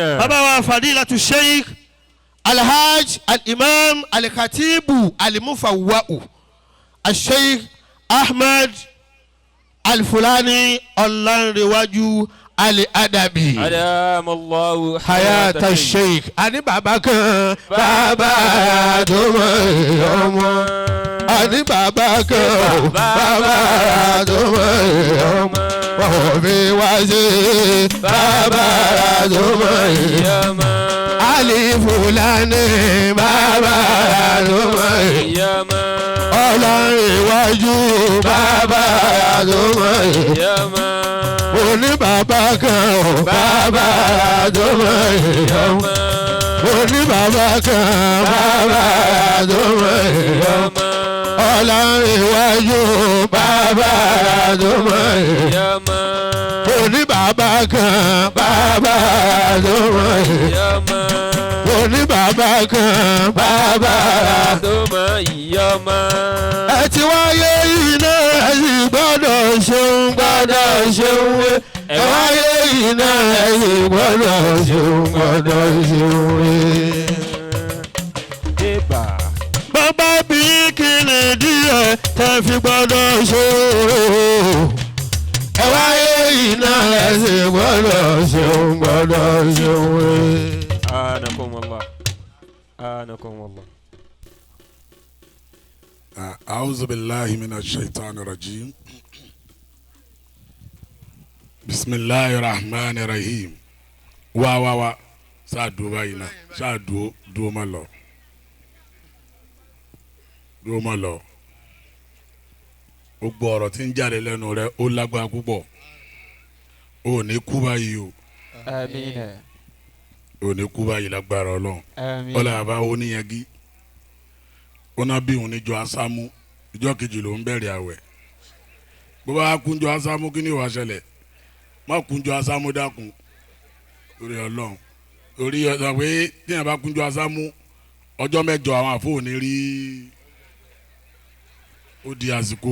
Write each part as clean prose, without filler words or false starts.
Bàbá wa Fadilatu Sheikh Alhaj Al-Imam Al-Khatibu Al-Mufawwa'u Al-Sheikh Ahmed Al-Fulani Ọlánrewájú Al-Adabi. أدام الله Hayata Sheikh. Àní bàbá kan bàbá tó mọ ọmọ. Àní bàbá kan bàbá tó mọ ọmọ. Wọ́n fi wá sí bàbá tó mọ ọmọ. Ali Fulani bàbá tó mọ ọmọ. Ọlánrewájú bàbá tó mọ ọmọ. Oní bàbá kan ò bàbá tó mọ ọmọ. Oní bàbá kan bàbá tó mọ ọmọ. Ọlánrewájú bàbá tó mọ ọmọ. Oní bàbá kan bàbá tó mọ ọmọ. Oní bàbá kan bàbá. Ẹ ti wáyé iná ẹ sì gbọ́dọ̀ ṣeun gbọ́dọ̀ ṣeun wé. Ẹ wáyé iná ẹ sì gbọ́dọ̀ ṣeun gbọ́dọ̀ ṣeun wé. Bàbá bí kìnì díẹ̀ tẹ́ fi gbọ́dọ̀ ṣe o. Ẹ wáyé iná ẹ sì gbọ́dọ̀ ṣeun gbọ́dọ̀ ṣeun wé. آنكم الله آنكم الله. أعوذ بالله من الشيطان الرجيم. بسم الله الرحمن الرحيم. Wá wá wá, sáà dúró báyìí náà, sáà dúró, dúró, má lọ, dúró, má lọ. Gbogbo ọ̀rọ̀ tí ń jáde lẹ́nu rẹ ó lágbára púpọ̀. O ò ní kú báyìí o. آمين. O ò ní kú báyìí lágbára Ọlọ́run. آمين. Ọlọ́ àbá oníyangi ó ná bí òun níjọ asámú, ìjọ kejì ló ń bẹ̀rẹ̀ àwẹ̀. Bó bá kúnjọ asámú, kí ni ìwà ṣẹlẹ̀? Má kúnjọ asámú, dákun, orí Ọlọ́run, orí ọ̀sán pé tíyẹn bá kúnjọ asámú ọjọ́ 8, àwọn àfọwọ́ni rí ó di àsìkò.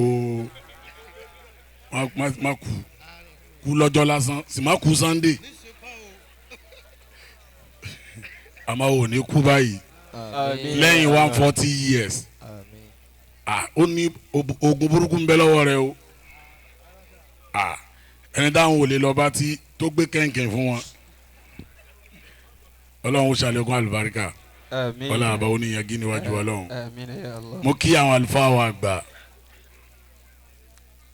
Má kú, kú lọ́jọ́ lásán sì má kú Sunday, àmọ́ ò ní kú báyìí. آمين. Lẹ́yìn 140 years, ah, ó ní ogun burúkú ń bẹ lọ́wọ́ rẹ o. Ah, ẹni táwọn ò lè lọ bá tí tó gbé kẹ̀kẹ́ fún wọn. Ọlọ́run ó ṣàlékún àlùbáríkà. آمين. Ọlọ́run àbá oníyanjú níwájú Ọlọ́run. آمين يا الله. Mo kí àwọn àlùfáà wa àgbà,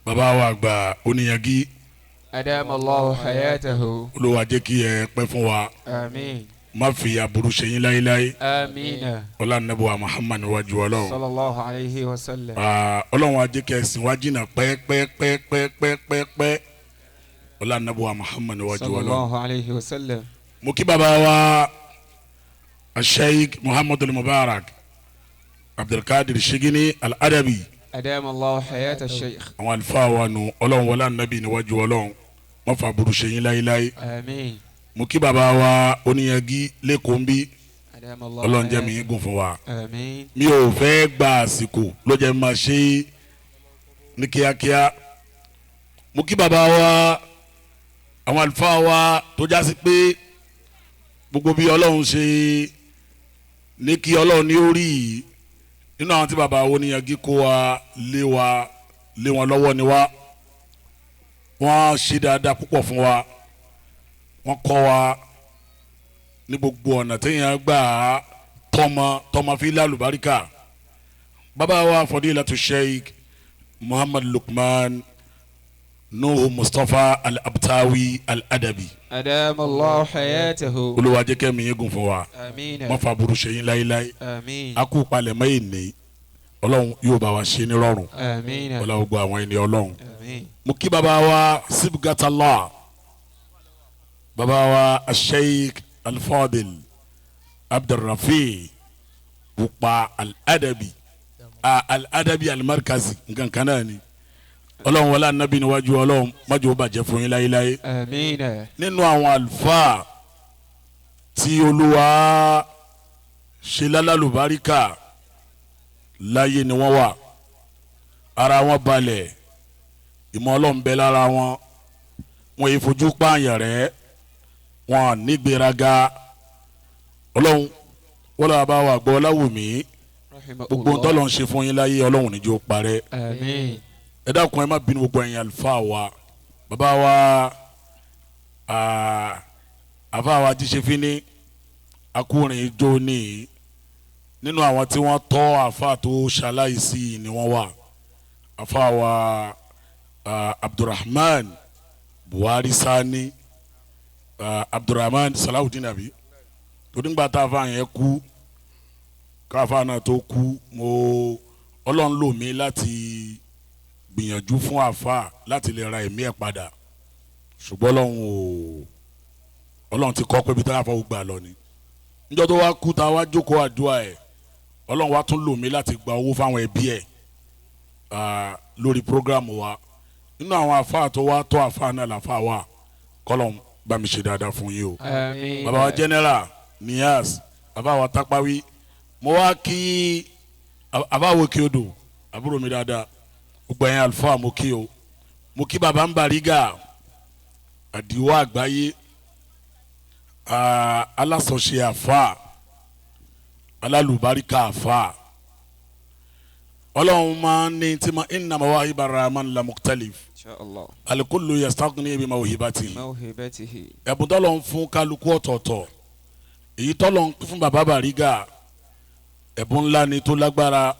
bàbá wa àgbà oníyanjú. أدام الله حياته. Olúwa jẹ́ kí ẹ pẹ́ fún wa. آمين. Má fi aburú ṣe yín láéláé. آمين. Ọlá nàbọ̀ Muhammad níwájú Ọlọ́run. صلى الله عليه وسلم. Ah, Ọlọ́run á jẹ́ kí ẹ sìn wá jìnnà pẹ́ẹ́pẹ́ẹ́pẹ́ẹ́pẹ́ẹ́pẹ́. Ọlá nàbọ̀ Muhammad níwájú صلى Ọlọ́run. الله عليه وسلم. Mo kí bàbá wa Sheikh Muhammadu Mubarak Abdulkadir Shigini Al-Adabi. أدام الله حياة الشيخ. Àwọn àlùfáà wa nù. Ọlọ́run wọlé ànábì níwájú Ọlọ́run, wọ́n fa burú ṣe yín láéláé. آمين. Mo kí bàbá wa oníyangi lẹ́kọ̀ọ́ ń bí. أدام الله Ọlọ́run jẹ́ mi حياته. gùn fún wa. آمين. Mi ò fẹ́ gba àsìkò ló jẹ́ máa ṣe é ní kíákíá. Mo kí bàbá wa, àwọn àlùfáà wa tó já sí pé gbogbo bí Ọlọ́run ṣe ní kí Ọlọ́run ní orí yìí nínú àwọn tí bàbá wo níyanjú kó wa lé wa lé wọn lọ́wọ́ ni wá. Wọ́n ṣe dáadáa púpọ̀ fún wa. Wọ́n kọ́ wa ní gbogbo ọ̀nà téèyàn gbà á tọmọ tọmọ fi lálùbáríkà. Bàbá wa Fadilatu Sheikh Muhammad Lukman Nuhu Mustapha Al-Abtawi Al-Adabi. أدام الله حياته. Olúwa jẹ́ kẹ́mi yín gùn fún wa. آمين. Wọ́n fa burú ṣe yín láéláé. آمين. A kú palẹ̀mọ́ ìní, Ọlọ́run yóò bá wa ṣe ní rọrùn. آمين. Ọlọ́run gbọ́ àwọn ẹni Ọlọ́run. آمين. Mo kí bàbá wa Sibgatala, bàbá wa Sheikh Al-Fadil Abdulrafi Pupa Al-Adabi, ah, Al-Adabi Al-Markazi, nǹkan kan náà ni. Ọlọ́run wọlé anabi níwájú Ọlọ́run, májò ó bàjẹ́ fún yín láéláé. آمين. Nínú àwọn àlùfáà tí Olúwa ṣe lálálùbáríkà láyé ni wọ́n wà. Ara wọn balẹ̀, ìmọ̀ Ọlọ́run bẹ lára wọn. Wọn yìí fojú pààyàn rẹ̀. Wọn nígbéraga. Ọlọ́run wọ́n lọ́wọ́ bá wà gbọ́ Ọláwùmí. Gbogbo ntọ́lọ́ ń ṣe fún yín láyé Ọlọ́run níjó parẹ́. Àmín. Ẹ dákun, ẹ má bínú gbogbo ẹ̀yin àlùfáà wa, bàbá wa, àfa wa jíṣe fínní akúrin ijó ní nínú àwọn tí wọ́n tọ́ àfa tó ṣaláìsí ni wọ́n wà, àfa wa Abdulrahman Buhari Sani, Abdulrahman Salawudeen àbí torí ńgbà tá a fa yẹn kú, káfa náà tó kú, mo Ọlọ́run lò mí láti gbìyànjú fún àfa láti lè ra ẹ̀mí ẹ̀ padà, ṣùgbọ́n Ọlọ́run ò, Ọlọ́run ti kọ́ pé ibi tí àfa ò gbà lọ ni. Níjọ́ tó wá kú, tá a wá jókòó àdúrà ẹ̀, Ọlọ́run wá tún lò mí láti gba owó fáwọn ẹbí ẹ̀ lórí programu wa. Nínú àwọn àfa tó wá tọ́ àfa náà làfa wa, kọ́lọ́n bá mi ṣe dáadáa fún yín o. Àmín. Bàbá wa general Niyas, bàbá wa Tapawi, mo wá kí àbá wo kí odò àbúrò mi dáadáa, gbogbo ẹ̀yin àlùfáà mo kí o. Mo kí bàbá ń Bariga àdìwọ́ àgbáyé, alásọ̀ṣe àfà, alálùbáríkà àfà. Ọlọ́run máa ń ní tí ma inna mawahiba rahman la mukhtalif. Insha Allah. Alikullu yastaghni bi mawhibati. Mawhibatihi. Ẹ̀bùn tọ́lọ̀ ń fún kálukú ọ̀tọ̀ọ̀tọ̀, èyí tọ́lọ̀ ń fún bàbá Bariga ẹ̀bùn ńlá ni tó lágbára.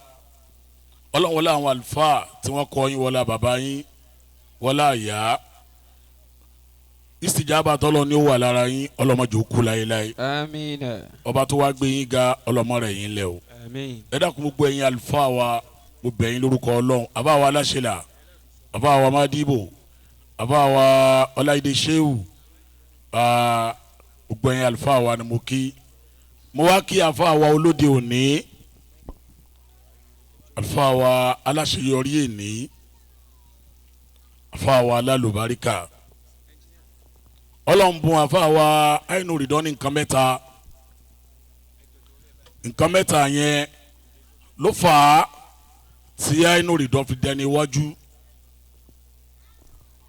Ọlọ́run wọlé àwọn àlùfáà tí wọ́n kọ́ yín, wọlé bàbá yín, wọlé àyà ìsìjàbà tọ́lọ̀ ni ó wà lára yín, ọlọ́mọdé ó kú láéláé. Àmín. Ọba tó wá gbé yín ga, ọlọ́mọ rẹ̀ yín lẹ̀ o. Àmín. Ẹ dákun, gbogbo ẹ̀yin àlùfáà wa, mo bẹ̀ yín lórúkọ Ọlọ́run. Àbá wa aláṣẹlà, àbá wa Mádìbò, àbá wa Ọláìdé Ṣéwù, gbogbo ẹ̀yin àlùfáà wa ni mo kí. Mo wá kí àfáà wa olóde òní, àlùfáà wa aláṣeyọrí èní, àfáà wa alálùbáríkà. Ọlọ́run bùn àfáà wa àìnú rìdán ní nǹkan mẹ́ta. Nǹkan mẹ́ta yẹn ló fà á tí àìnú rìdán fi dẹni iwájú.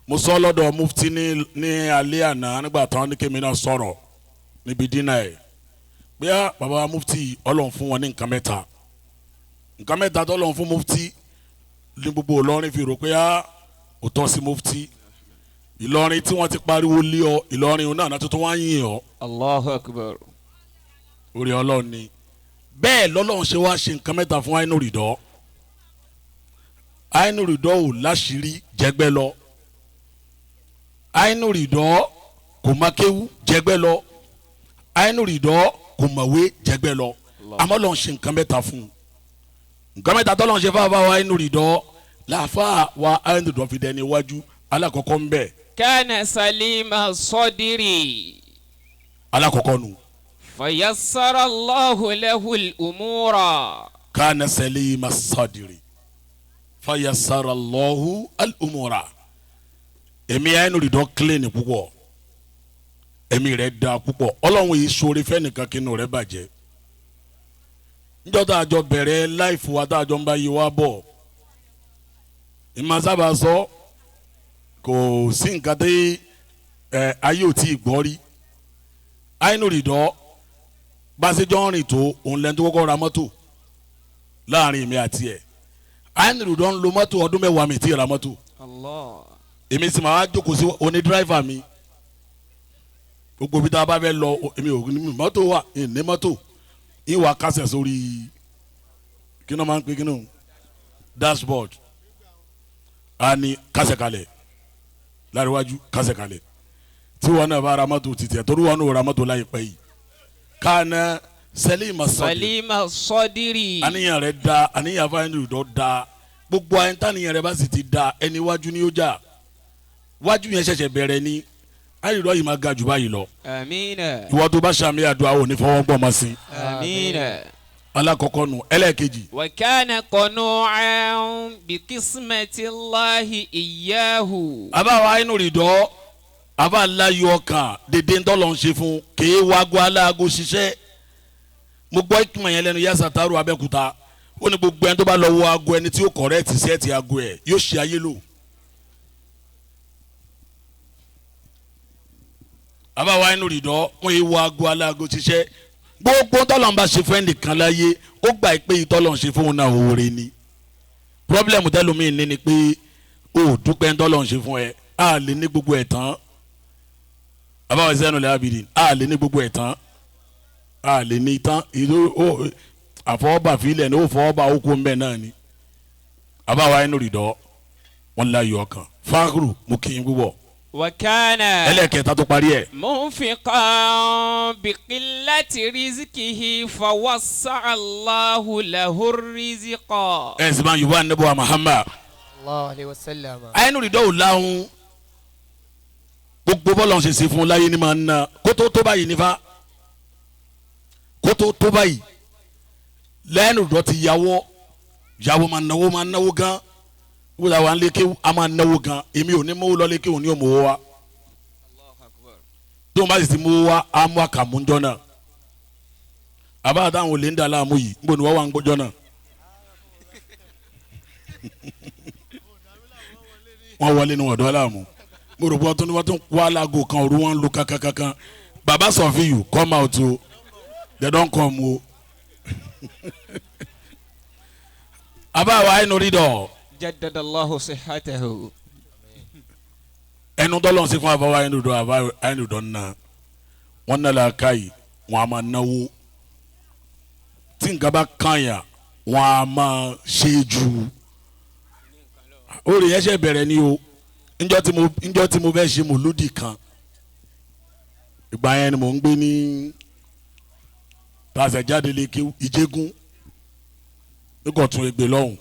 Mo sọ lọ́dọ̀ mufti ní alẹ́ àná nígbà táwọn ní kémi náà sọ̀rọ̀ níbi dínà ẹ̀ bóyá bàbá mufti, Ọlọ́run fún wọn ní nǹkan mẹ́ta. Nǹkan mẹ́ta tọ́lọ́run fún mufti ní gbogbo Ìlọrin fi rò pé á ò tọ́ sí mufti Ìlọrin tí wọ́n ti pariwo lé ọ Ìlọrin náà náà tuntun wá ń yìn ọ́. Allahu Akbar. Orí Ọlọ́run ni bẹ́ẹ̀ lọ́lọ́run ṣe wá ṣe nǹkan mẹ́ta fún àìnú rìdọ́. Àìnú rìdọ́ ò láṣìírí jẹgbẹ́ lọ. Àìnú rìdọ́ kò má kéwú jẹgbẹ́ lọ. Àìnú rìdọ́ kò mọ̀wé jẹgbẹ́ lọ. Àmọ́ lọ́n ṣe nǹkan mẹ́ta fún un. Nǹkan mẹ́ta tọ́lọ́n ṣe fáfá wa àìnú rìdọ́ làáfà wa àìnú rìdọ́ fi dẹni iwájú. Alákọ̀ọ́kọ́ ń bẹ̀. Kana salima sọdiri. Alákọ̀ọ́kọ́ nu. Fayassara Allahu lahul umura. Kana salima sọdiri fayassara Allahu al-umura. Èmi àìnú rìdọ́ clean púpọ̀, ẹ̀mí rẹ̀ da púpọ̀. Ọlọ́run yìí sóore fẹ́nìkan kí inú rẹ̀ bàjẹ́. Níjọ́ tá a jọ bẹ̀rẹ̀ láìfù wa, tá a jọ ń bá yí wa bọ̀, ìmọ̀ sábà sọ kò sí nǹkan tí ẹ ayé ò tí ì gbọ́ rí. Àìnú rìdọ́ bá-ṣe-jọ́ ń rìn tó òun lẹ́nu tó kọ́kọ́ ra mọ́tò láàrin èmi àti ẹ̀. Àìnú rìdọ́ ń lo mọ́tò ọdún 10 mi tí ì ra mọ́tò. Allah. Èmi sì máa jókòó sí oní dírẹ́fà mi. Gbogbo ibi tá a bá fẹ́ lọ, èmi ò ní mọ́tò wà ní mọ́tò ìwà kásẹ̀ sórí kí ni wọ́n máa ń pè kí ni dashboard, a ní kásẹ̀ kalẹ̀ láríwájú, kásẹ̀ kalẹ̀ tí wọn náà bá ra mọ́tò títí ẹ̀ torí wọn náà ra mọ́tò láìpẹ́ yìí. Kàná sẹ́límà sọ́dìrì. Salima sọdiri. Àníyàn rẹ̀ da, àníyàn fáyín rẹ̀ da. Gbogbo àyíntàníyàn rẹ̀ bá sì ti da, ẹni wájú ni ó jà. Wájú yẹn ṣẹ̀ṣẹ̀ bẹ̀rẹ̀ ni ayélujára yìí máa ga jù báyìí lọ. Àmín. Ìwọ tó bá ṣàmì àdúrà ò ní fọwọ́ gbọ́ ọmọ sí. Àmín. Alákọ̀ọ́kọ́ nù. Ẹlẹ́ẹ̀kejì. Wa kana qanu'an bi qismatillahi iyyahu. Àbá wa inú rìdọ́, àbá láyọ̀ ọkàn dédé ńtọ́lọ̀ ń ṣe fún kéé wago aláago ṣiṣẹ́. Mo gbọ́ ìtumọ̀ yẹn lẹ́nu Yasa Taru Abẹ́òkúta. Ó ní gbogbo ẹni tó bá lọ wo aago ẹni tí ó kọ̀rẹ́ẹ̀tì sẹ́ẹ̀tì aago ẹ̀ yóò ṣe ayé lò. Àbáwá inú rìndọ́ wọ́n yé wo aago aláago ṣiṣẹ́. Gbogbo tọ́lọ̀ ń bá ṣe fún ẹnìkan láyé ó gbà pé ìtọ́lọ̀ ń ṣe fún òun náà oore ni. Pírọ́blẹ̀mù tẹ́lómi ní ni pé o dúpẹ́ tọ́lọ̀ ń ṣe fún ẹ, a lè ní gbogbo ẹ̀ tán. Àbáwá sẹ́nu lè abìrì, a lè ní gbogbo ẹ̀ tán, a lè ní tán. Ìlú àfọwọ́bà filẹ̀ ní ó fọwọ́bà ó kó mbẹ́ náà ni. Àbáwá inú rìndọ́ wọn láyọ̀ ọkàn fáàrù mú kí n gbúbọ̀. وكان ẹlẹ́kẹta tó parí ẹ̀. منفقا بقلة رزقه فوسع الله له الرزق. Ẹ sì máa yorùbá níbo Muhammad. Allahu alayhi wa sallam. Àyẹnú rìndọ́ ò láhùn gbogbo bọ́ọ̀lù ọ̀hún ṣe ṣe fún un láyé ni máa ń ná kótó tó báyìí nífa kótó tó báyìí lẹ́nu rìndọ́ ti yàwọ́ yàwọ́ máa náwó gan wúlò àwọn lékè a máa náwó gan èmi ò ní mówó lọ lékè òní ò mówó wa tó o bá sì ti mówó wa á mú àkàmú jọ náà àbá àtàwọn olè ń dà láàmú yìí níbo ni wọ́n wà ń gbọ́jọ́ náà wọ́n wọlé ní ọ̀dọ́ láàmú mo rò pé wọ́n tún ní wọ́n tún wá láago kan òru wọn ń lu kankankankan baba Sọfíù come out o, they don come o. Àbá wa ẹnu rí dọ̀. جدد الله صحته. Ẹnu tọ́lọ̀ sí fún àbáwá ẹnu dọ̀ àbá ẹnu dọ̀ nà wọ́n nà la ká yìí wọ́n a máa náwó tí nǹkan bá kàn yà wọ́n a máa ṣe jù orí yẹn ṣe bẹ̀rẹ̀ ni o. Njọ́ tí mo fẹ́ ṣe mòlúdì kan ìgbà yẹn ni mò ń gbé ní tàṣẹ jáde lè kí Ìjégún nígbà tún Ẹgbẹ́ lọ́hùn.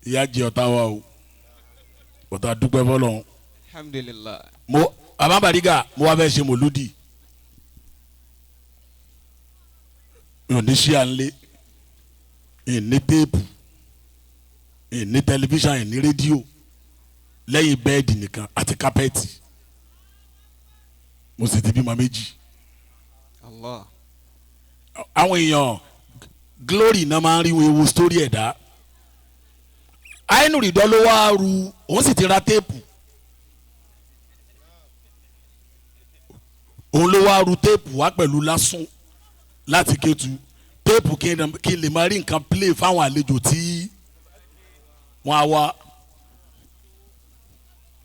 Ìyá jẹ ọ̀tá wa o, ọ̀tá dúpẹ́ fọlọ́hún. Alhamdulillah. Mo àbábàrígà mo wá fẹ́ ṣe mòlúdì mi ò ní ṣíà ńlé, ìní téèpù, ìní tẹlifíṣàn, ìní rédíò, lẹ́yìn bẹ́ẹ̀dì nìkan àti kápẹ́ẹ̀tì. Mo sì ti bímọ méjì. Allah. Àwọn èèyàn glory náà máa ń rí ewu story ẹ̀dá. Àìnú rìndọ́ ló wá ru òun sì ti ra téèpù, òun ló wá ru téèpù wá pẹ̀lú lásán láti Kétu téèpù kí n lè máa rí nǹkan play fáwọn àlejò tí wọ́n á wá.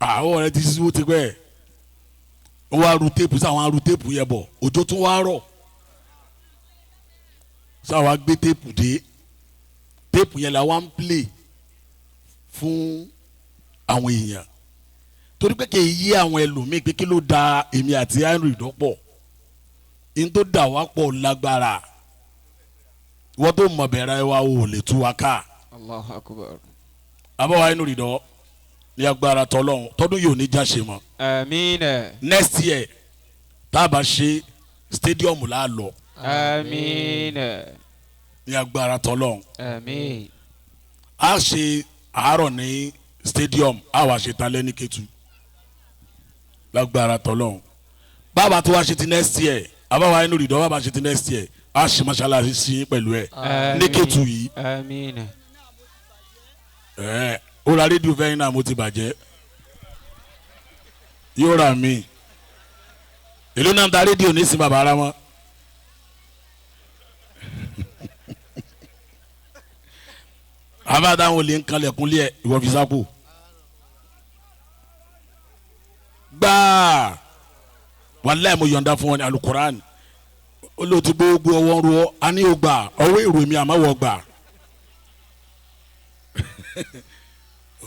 Àwọn ọ̀rẹ́ ti sísú ti pẹ́ wọ́n wá ru téèpù sáwọn á ru téèpù yẹn bọ̀, òjò tún wá rọ̀ sáwọn á gbé téèpù dé, téèpù yẹn la wá ń play fún àwọn èèyàn torí pé kì í yí àwọn ẹlòmíì pé kí ló da èmi àti Henry dọ́pọ̀ ní tó dà wá pọ̀ lágbára wọ́n tó mọ̀ bẹ̀rẹ̀ wa ò lè tú wa ká. Allahu akbar. Àbáwá inú rìndọ́ ní agbára tọ́lọ́hún tọdún yìí ò ní já ṣe mọ́. Àmín. Next year tá a bá ṣe stadium là á lọ. Àmín. Ní agbára tọ́lọ́hún. Àmín. A ṣe àárọ̀ ní stadium a wá ṣe talẹ́ ní Kétu lágbára tọ́lọ́hún. Bàbá tó wá ṣe ti next year àbáwá inú rìndọ́ bàbá ṣe ti next year a ṣe mọ́ṣáláṣí sí pẹ̀lú ẹ̀ ní Kétu yìí. Àmín. Ẹ ó ra rédíò fẹ́yìn náà mo ti bàjẹ́ yóò rà mí èló náà ń ta rédíò nísìnyí bàbá ara wọn. Àbá táwọn olè ń kanlẹ̀kùn lé ẹ̀ ìwọ fi sápò gbáà wàláì mo yọ̀ǹda fún wọn ní alukoran olóòtú gbogbo ọwọ́ ń ro ọ́ a ní o gbà ọwọ́ èrò mi àmọ́ wọ́n gbà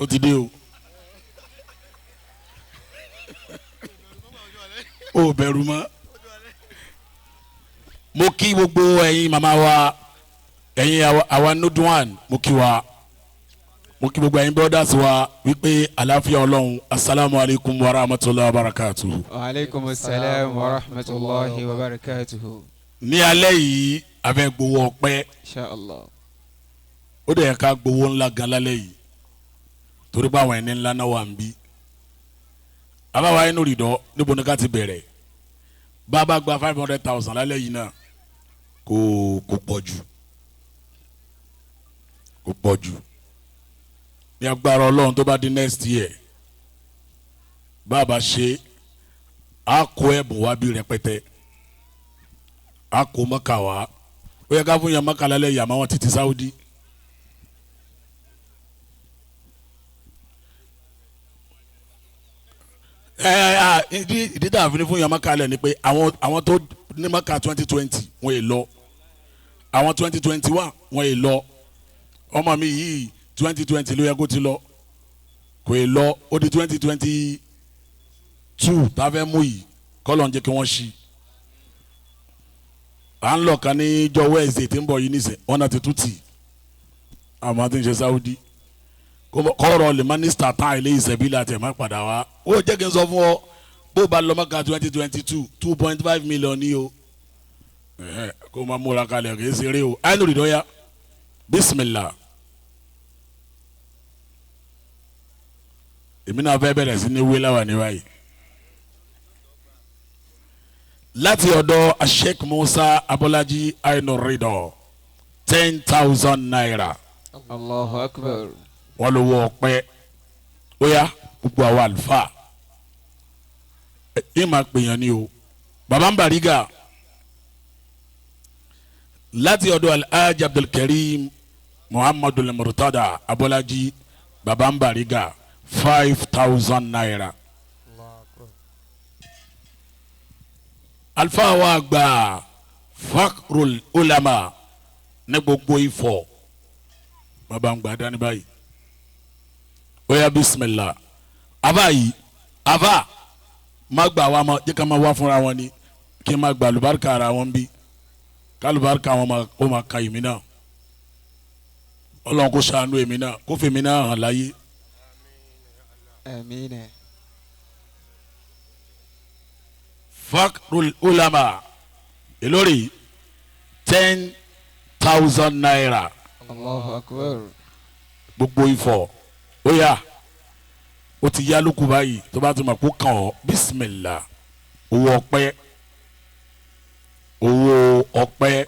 ó ti dé o ó bẹ̀rù mọ́. Mo kí gbogbo ẹ̀yin màmá wa, ẹ̀yin àwa nodwan, mo kí wa, mo kí gbogbo ẹ̀yin brothers wa wípé àlàáfíà Ọlọ́run, asalaamu alaykum wa rahmatulahi wa barakatuhu. Wa aleykum salaam wa rahmatulahi wa barakatuhu. Ní alẹ́ yìí a fẹ́ gbowó ọpẹ́. Insha Allah. Ó dẹ̀ ká gbowó ńlá gan lálẹ́ yìí torí pé àwọn ẹni ńlá náà wà ń bí. Àbáwá inú rìndọ́ níbo ni ká ti bẹ̀rẹ̀? Bàbá gba 500,000 lálẹ́ yìí náà kò pọ̀ jù, kò pọ̀ jù. Ní agbára Ọlọ́run tó bá di next year Bàbá ṣe a kó ẹ̀bùn wá bí rẹpẹtẹ, a kó Mọ́kà wá. Ó yẹ ká fún yàn Mọ́kà lálẹ́ yàmá wọn títí Sáúdí. Ìdí tá a fi ní fún yàn Mọ́kà lẹ̀ ni pé àwọn tó ní Mọ́kà 2020 wọ́n yè lọ, àwọn 2021 wọ́n yè lọ. Ọmọ mi yìí 2020 ló yẹ kó ti lọ, kò yè lọ. Ó di 2022 tá a fẹ́ mú yìí, kọ́lọ̀ ń jẹ́ kí wọ́n ṣí. À ń lọ kan ní jọ Wednesday tí ń bọ̀ yìí nísẹ̀, wọ́n náà ti tún tì. Àmọ́ tí ń ṣe Saudi kọ́rọ̀ lè mínísítà tán ilé ìṣẹ̀bí láti ẹ̀ má padà wá. Ó jẹ́ kí n sọ fún ọ, bó ba lọ Mọ́kà 2022 2.5 million ní o. Kó máa múra kalẹ̀ kì í ṣeré o. Àìnú ìdọ́yà bismillah. Èmi náà fẹ́ bẹ̀rẹ̀ sí ní wé láwà ní báyìí. Láti ọ̀dọ̀ Sheikh Musa Abọ́lájí Ainu Ridọ 10,000 naira. Allahu Akbar. Wọ́n ló wọ ọpẹ́. Ó yá gbogbo àwọn àlùfáà ẹ máa pèèyàn ní o. Baba ń Bariga láti ọ̀dọ̀ Alhaji Abdulkareem Muhammadu Murtada Abọ́lájí Baba ń Bariga 5,000 naira. Alfa wa gba Fakrul Ulama ní gbogbo Ifọ̀. Baba ń gba dání báyìí. Ó yá bismillah. Ava yìí, ava má gbà wá ma jẹ́ ká máa wá fúnra wọn ni, kí n má gba àlùbáríkà ara wọn bí, kálùbáríkà wọn ó máa ka èmi náà. Ọlọ́run kó ṣàánú èmi náà, kó fèmí náà hàn láyé. Àmín. Fakrul Ulama ìlórí 10,000 naira. Allahu Akbar. Gbogbo Ifọ̀ ó yá, ó ti yá lóko báyìí tó bá ti mọ̀ kó kàn ọ́ bismillah. Owó ọpẹ́, owó ọpẹ́.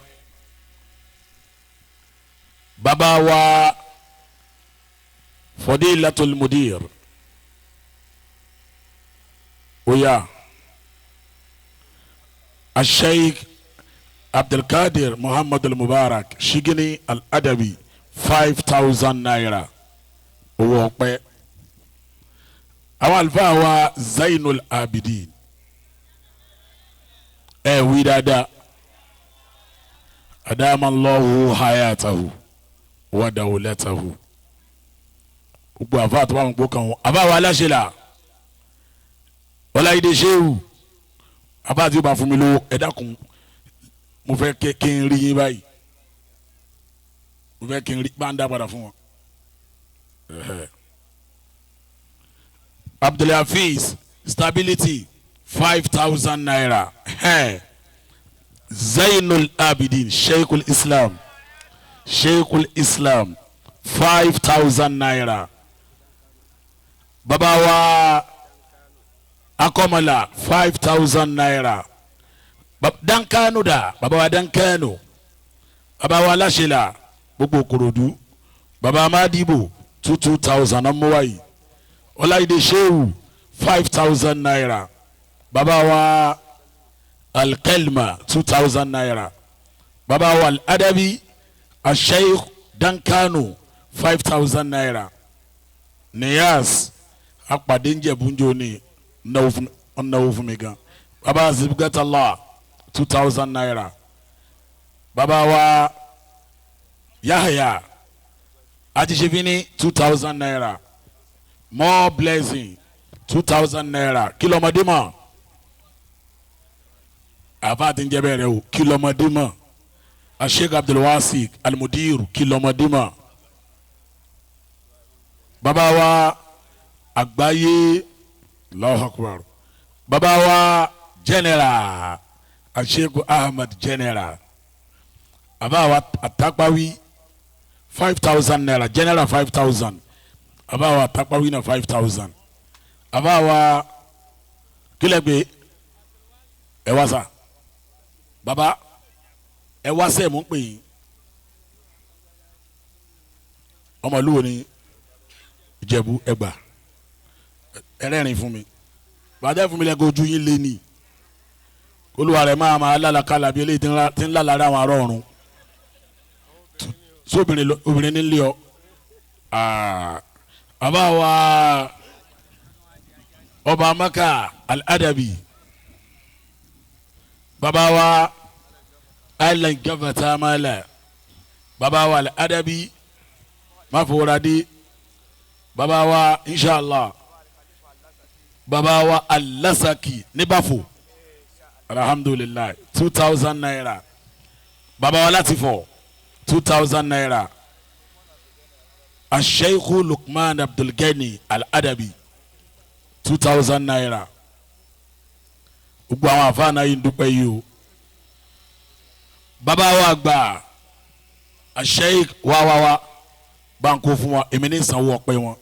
Bàbá wa Fadilatul Mudir ó yá, Sheikh Abdulkadir Muhammad Al-Mubarak Shigini Al-Adabi 5,000 naira. Owó ọpẹ́. Àwọn àlùfáà wa Zainul Abidin ẹ wí dáadáa. Adamallahu hayatahu wa dawlatahu. Gbogbo àfáà tó bá wọn gbó kan wọn. Àfáà wa aláṣẹ la Ọláyídé Ṣéwù. Àfáà tí ó bá fún mi lówó ẹ dákun, mo fẹ́ kí n rí yín báyìí, mo fẹ́ kí n rí bá ń dá padà fún wọn. Abdulhafiz stability 5,000 naira. Zainul Abidin Sheikhul Islam, Sheikhul Islam 5,000 naira. Baba wa Akomola 5,000 naira. Dankanu da baba wa Dankanu, baba wa Aláṣẹlá gbogbo Ìkòròdú, baba Amadibo 2,000 ọmọwáyé. Ọláyídé Ṣéwù 5,000 naira. Baba wa Alkalma 2,000 naira. Baba wa Al-Adabi Asheikh Dankanu 5,000 naira. Niyas apàdé njẹ̀búnjó ni ọ̀nàwó fún mi gan. Baba Zibgatala 2,000 naira. Baba wa Yahya Ajisefini 2,000 naira. More blessing 2,000 naira. Kí lọmọdé mọ̀? Àfa ti ń jẹ́ bẹ́ẹ̀ rẹ o. Kí lọmọdé mọ̀? Sheikh Abdulwasi Almudiru kí lọmọdé mọ̀? Baba wa àgbáyé Allahu Akbar. Baba wa General Sheikh Ahmad General. Baba wa Atakpawi 5,000 naira. General 5,000. Baba wa Atakpawi na 5,000. Baba wa kílẹ̀ gbé ẹ wá sá baba ẹ wá sẹ́ mú pè yín ọmọlúwo ni Ìjẹ̀bú ẹgbà ẹrẹ́rìn fún mi. Bàtà fún mi lẹ́kọ̀ọ́ ojú yín lé ní. Olúwa rẹ̀ máa máa lálàkàlà bí eléyìí tí ń lálàra àwọn ará ọ̀run. Sí obìnrin nílé ọ. Bàbá wa ọba Maka Al-Adabi. Bàbá wa Island Gavata Mala. Bàbá wa Al-Adabi Maforadi. Bàbá wa inshallah. Bàbá wa Alasaki níbàfò. Alhamdulillah 2,000 naira. Bàbá wa Latifo 2,000 naira. Asheikhu Lukman Abdulgani Al-Adabi 2,000 naira. Gbogbo àwọn àfáàná yìí ń dúpẹ́ yìí o. Bàbá wa gbà Asheikh wáwáwá báńkó fún wa, èmi ní sanwó ọpẹ́ wọn.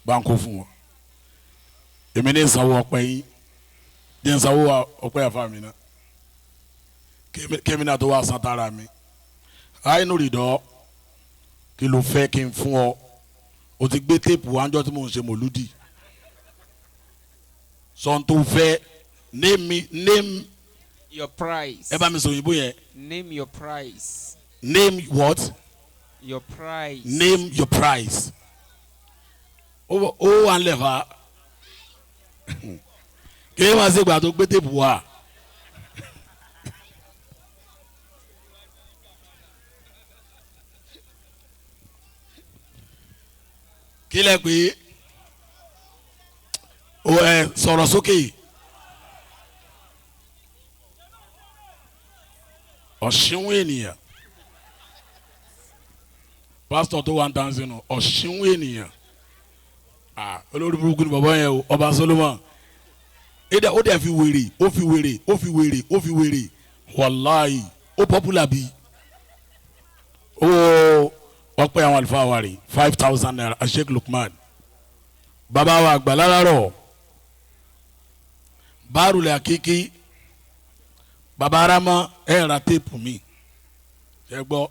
Báńkó fún wọn. Èmi ní sanwó ọpẹ́ yín. Jẹ́ sanwó ọpẹ́ àfa mi náà. Kémi náà tó wá san tara mi. Àìnú rìdọ́ kí ló fẹ́ kí n fún ọ. O ti gbé téèpù wájọ́ tí mò ń ṣe mòlúdì. Sọ̀n tó fẹ́ name name. Your price. Ẹ bá mi sọ òyìnbó yẹn. Name your price. Name what? Your price. Name your price. Ó wà ń lẹ̀ fa. Kí ló máa ṣe ìgbà tó gbé téèpù wá? Kí lẹ pé o ẹ sọ̀rọ̀ sókè. Ọ̀ṣinwó ènìyàn. Pásítọ̀ tó wà ń tàn sínú ọ̀ṣinwó ènìyàn. Olórí burúkú ni bàbá yẹn o, ọba Solomon. Ó dẹ̀ fi wèrè, ó fi wèrè, ó fi wèrè, ó fi wèrè. Wàláyì, ó pọ́pùlà bí. Ó ọpẹ́ àwọn àlùfáà wa rè 5,000 naira Sheikh Lukman. Bàbá wa àgbà láràárọ̀. Bárùlẹ̀ àkíkí. Bàbá Arámọ́ ẹ̀ ra téèpù mi. Ẹ gbọ́.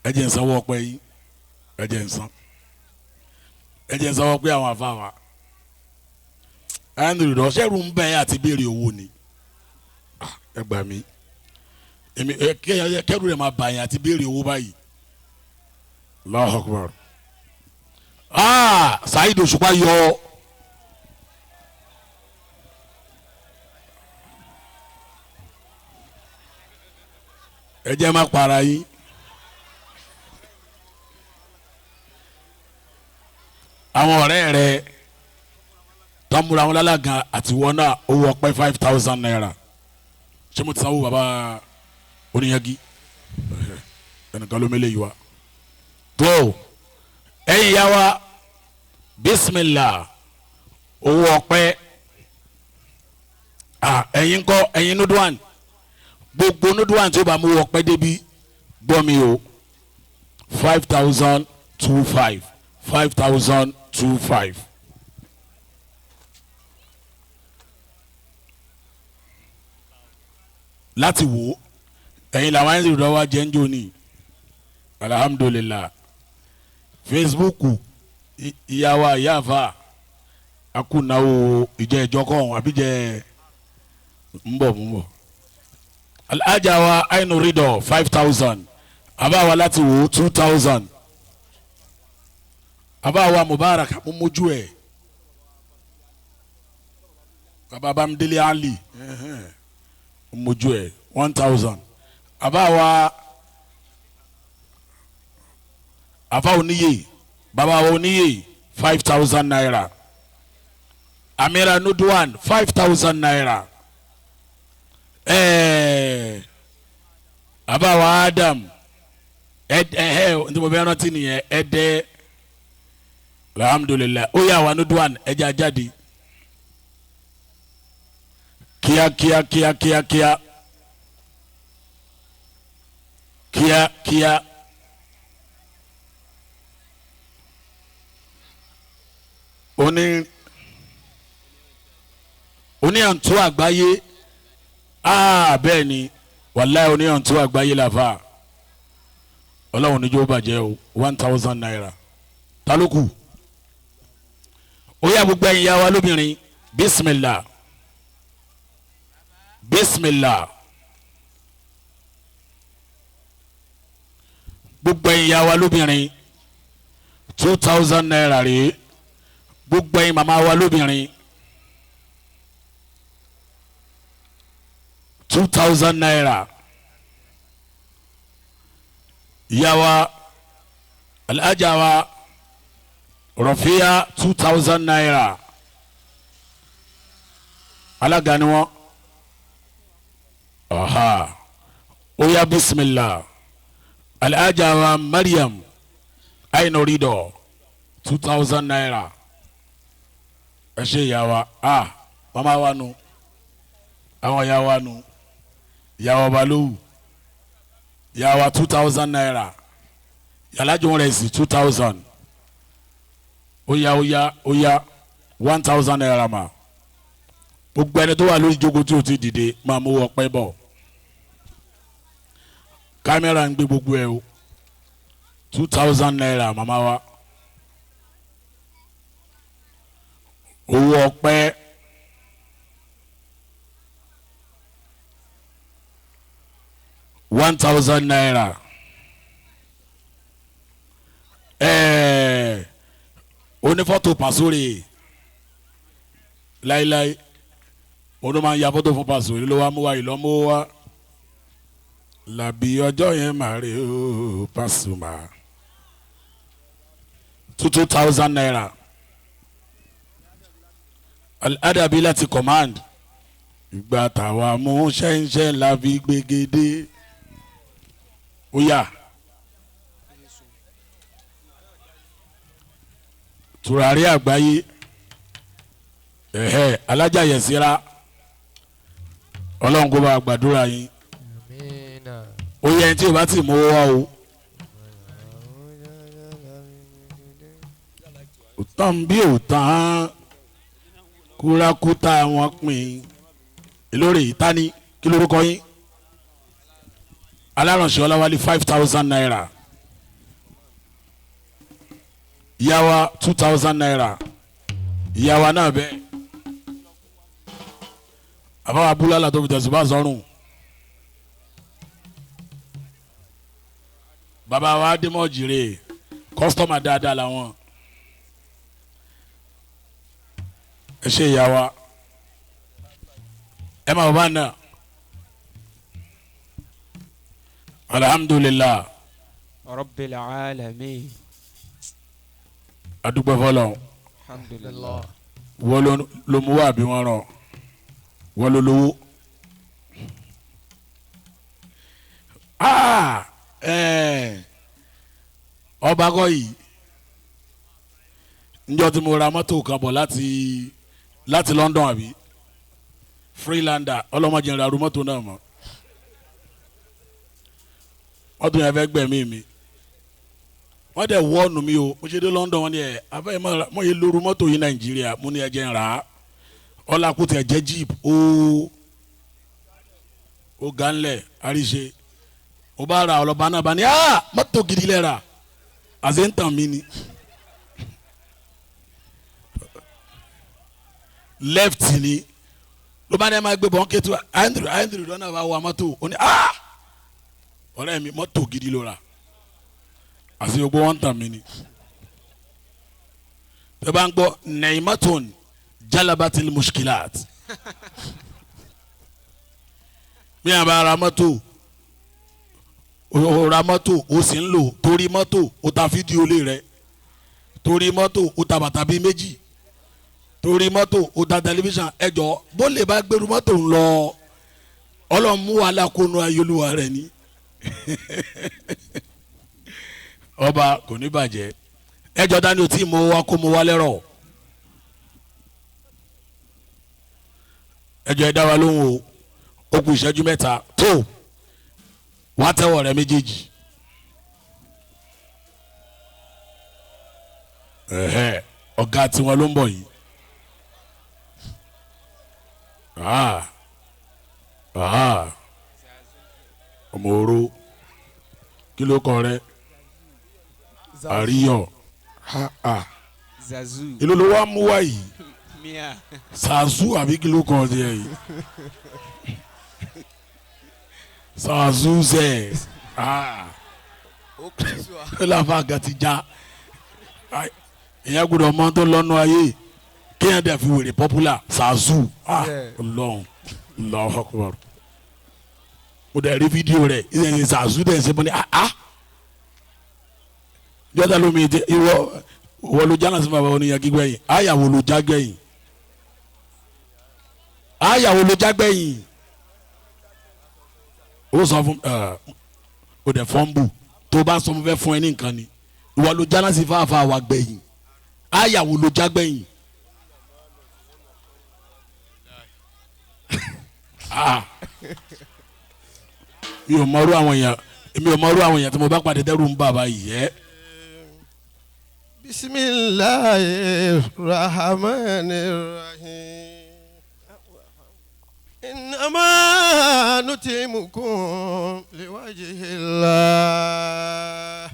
Ẹ jẹ́ n sanwó ọpẹ́ yín. Ẹ jẹ́ n san. Ẹ jẹ́ n sanwó ọpẹ́ àwọn àfa wa. Andrew rọ̀ṣẹ́rù ń bẹ̀ àti béèrè owó ni. Ẹ gbà mí. Èmi kẹ́rù rẹ̀ máa bà yín àti béèrè owó báyìí. Allahu Akbar. Saheed Òṣùpá yọ. Ẹ jẹ́ má para yín. Àwọn ọ̀rẹ́ rẹ̀ tọ́múra wọn lálága àti wọn náà owó ọpẹ́ 5,000 naira. Ṣé mo ti sanwó bàbá oníyangi? Ẹnìkan ló mélé yìí wa. Tó ẹ̀yin yá wa bisimilah owó ọpẹ́. Ẹ̀yin kọ́ ẹ̀yin nuduwan. Gbogbo nuduwan tí ó bá mú owó ọpẹ́ débi gbọ́ mi o. 5,025 5,025. Láti wò ẹ̀yin làwọn ẹ̀yin lọ́wọ́ jẹ́ ń jò ní. Alhamdulillah. Facebook ìyàwó àyàfà akúnáwó ìjẹ́ ìjọkọ̀ àbíjẹ́ ń bọ̀ ń bọ̀. Alhaja wa Ainu Rido 5,000. Àbáwa láti wò 2,000. Àbáwa Mubarak amúmójú ẹ̀. Bàbá Bámidélé Ali mójú ẹ̀ 1,000. Àbáwa àfa oníyè bàbá wa oníyè 5,000 naira. Amira Nudwan 5,000 naira. Àbáwa Adam ẹ ntí mo bẹ rántí nìyẹn ẹ dẹ alhamdulilayi ó yà wà Nudwan ẹja jáde kíá kíá kíá kíá kíá kíá kíá. Oní àǹtó àgbáyé bẹ́ẹ̀ ni wàláhì oní àǹtó àgbáyé làfà Ọlọ́run níjó bàjẹ́ o 1,000 naira. Ta ló kù? Ó yá gbogbo ẹ̀yin ìyá wa lóbìnrin, bismillah, bismillah. Gbogbo ẹ̀yin ìyá wa lóbìnrin, 2,000 naira rèé. Gbogbo ẹ̀yin màmá wa lóbìnrin, 2,000 naira. Ìyá wa alhaja wa Rọ̀fíà, 2,000 naira. Alága ni wọ́n. Aha, ó yá bismillah. Alhaja wa Mariam Ainorido, 2,000 naira. Ẹ ṣe ìyá wa. Ah, mama wa nu, àwọn ìyá wa nu, ìyá wa Balówu, ìyá wa 2,000 naira. Yàlájọ rẹ̀ sí 2,000. Ó yá ó yá ó yá, 1,000 naira mà. Gbogbo ẹni tó wà lórí ìjókòó tí o ti dìde máa mú ọpẹ́ bọ̀. Kámẹ́rà ń gbé gbogbo ẹ o. 2,000 naira màmá wa. Owó ọpẹ́. $1,000 naira. Onífọ́tò pàṣóre láíláí, òun ló máa ń ya fọ́tò fún pàṣóre ló wá mú wa ìlọ́mú wa làbí ọjọ́ yẹn máa rí o Pasuma. 2,000 naira. Al-Adabi láti command. Ìgbà táwa mú ṣẹ́ńṣẹ́ la fi gbégedé. Ó yá. Tùràrí àgbáyé. Ẹ̀hẹ́ alájà yẹ̀síra. Ọlọ́run kó bá gbàdúrà yín. Ó yẹ ẹni tí o bá ti mú wá o. Òtán bí òtán kúrakúta wọn pín. Ìlórí ìtání kí lórúkọ yín? Alárànṣẹ́ Ọláwálé 5,000 naira. Ìyáwa 2,000 naira. Ìyáwa náà bẹ́ẹ̀. Àbáwá abúlé tó fi tẹ̀sùn bá sọ́rùn. Bàbá wa Adémọ̀jìrè kọ́sítọ́mà dáadáa làwọn. Ẹ ṣe ìyá wa. Ẹ máa bàbá náà. Alhamdulillah. Rabbil alamin. Adúpẹ́ fọlọ́. Alhamdulillah. Wọ́n ló mú wá bí wọ́n rọ̀. Wọ́n ló lówó. Ọba kọ́ yìí, njọ́ tí mo ra mọ́tò kan bọ̀ láti London àbí Freelander, ọlọ́mọdé ń ra ru mọ́tò náà mọ́. Mọ́tò yẹn fẹ́ gbẹ̀mí mi. Wọ́n dẹ̀ wọ́ọ̀nù mi o, mo ṣe dé London wọ́n ní ẹ̀ afẹ́ mọ́ yẹ lóru mọ́tò yìí Nàìjíríà, mo ní ẹ jẹ́ ń rà á. Ọlákùtì ẹ̀ jẹ́ jeep ó ganlẹ̀ àríṣe. O bá ra ọlọ́ba náà bá ní mọ́tò gidi lẹ́ ra àṣẹ ń tàn mí ni. Left ni ló bá ní ẹ máa gbé bọ́n kẹ́tù Andrew lọ́nà bá wa mọ́tò ó ní ọ̀rẹ́ mi mọ́tò gidi ló ra àṣẹ gbogbo wọn tàn mí ni. Tó bá ń gbọ́ naimatun jalabatil mushkilat. Mi àbá ra mọ́tò, o ra mọ́tò o sì ń lò torí mọ́tò o ta fídíò lé rẹ, torí mọ́tò o ta bàtà bíi méjì, torí mọ́tò o ta tẹlifíṣàn. Ẹjọ́ bó lè bá gbèrú mọ́tò ń lọ, ọlọ́mú alákónú ayélujára rẹ ni. Ọba kò ní bàjẹ́. Ẹjọ́ dání o tí mo wá kó mo wá lẹ́rọ̀. Ẹjọ́ ẹ dá wa lóhùn o, ó kù ìṣẹ́jú mẹ́ta tó wá tẹ́wọ́ rẹ méjèèjì. Ẹ̀hẹ́ ọ̀gá tiwọn ló ń bọ̀ yìí. Ọmọ oró kí ló kọ rẹ? Àríyọ̀ ha ha Zazu. Èló ló wá mú wá yìí Mia. Zazu àbí kí ló kàn ọ́ díẹ̀ yìí Zazu zẹ̀ ah ó láfa àga ti já ìyẹn gbọ́dọ̀ mọ tó lọ́nu ayé kéèyàn dẹ̀ fi wèrè popular Zazu ah Ọlọ́run Allahu Akbar mo dẹ̀ rí fídíò rẹ̀ ìyẹn Zazu dẹ̀ ṣe mo ní ah ah jọ́dá lómi jẹ ìwọ ìwọ ló jánà sí bàbá oníyàn gbígbẹ́yìn àyàwó ló já gbẹ̀yìn àyàwó ló já gbẹ̀yìn ó sọ fún ẹ ó dẹ̀ fọ́nbù tó bá sọ mo fẹ́ fún ẹ ní nǹkan ni ìwọ ló jánà sí fáfá wa gbẹ̀yìn àyàwó ló já gbẹ̀yìn ah mi ò mọrú àwọn èèyàn mi ò mọrú àwọn èèyàn tí mo bá pàdé dẹ́rù ń bà báyìí ẹ́. Bismillahir Rahmanir Rahim. Innama nutimukum liwajhillah.